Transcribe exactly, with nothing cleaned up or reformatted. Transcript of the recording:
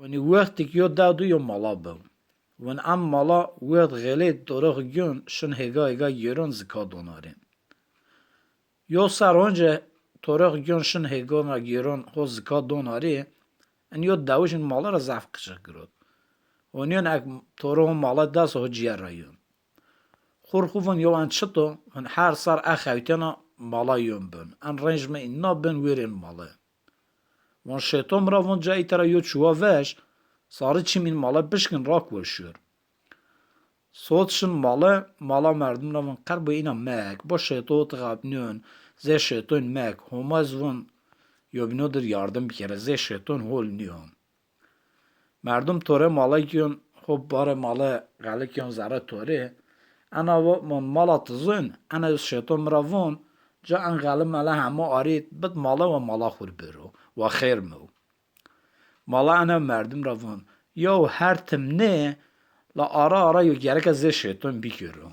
Vûnî wextîk yo dew di yo mala bi. Vûn en mala wext xelê torê xu gîyon şin hêga hêga gêron zika don arê. Yo ser once torê xu gîyon şin hêgona gêron ho zika don arê, en yo dewijin mala ra zaf qicix girot. Vûn yon ek torê ho mala dest ho cîyer ra yon. Xur xu vûn yo en çito, vûn her ser e xewtena mala yon bin. En renc mi îna bin wêrên mala. Vûn şêton mi ra vûn ca îte ra yo çuwa veş, sarî çimîn mala bişkin rak werşur. Sot şin mala, mala merdim ra vûn qerbo îna mek, bo şêto ti xapnîyon, zê şêton mek, Homa ez vûn yobîno dir yardim bikere, zê şêton hol nîyon. Merdim torê mala gîyon, ho barê mala xelik yon zerre torê. Ena vûn mala ti zûn, ena şêton mi ra vûn, ca en xeli mele hema arît, bid mala we mala xur bêro, wa xêr miw. Mala ena merdim ra vûn, yaw her tim nê, la ara ara yo gereke zê şêton bikero.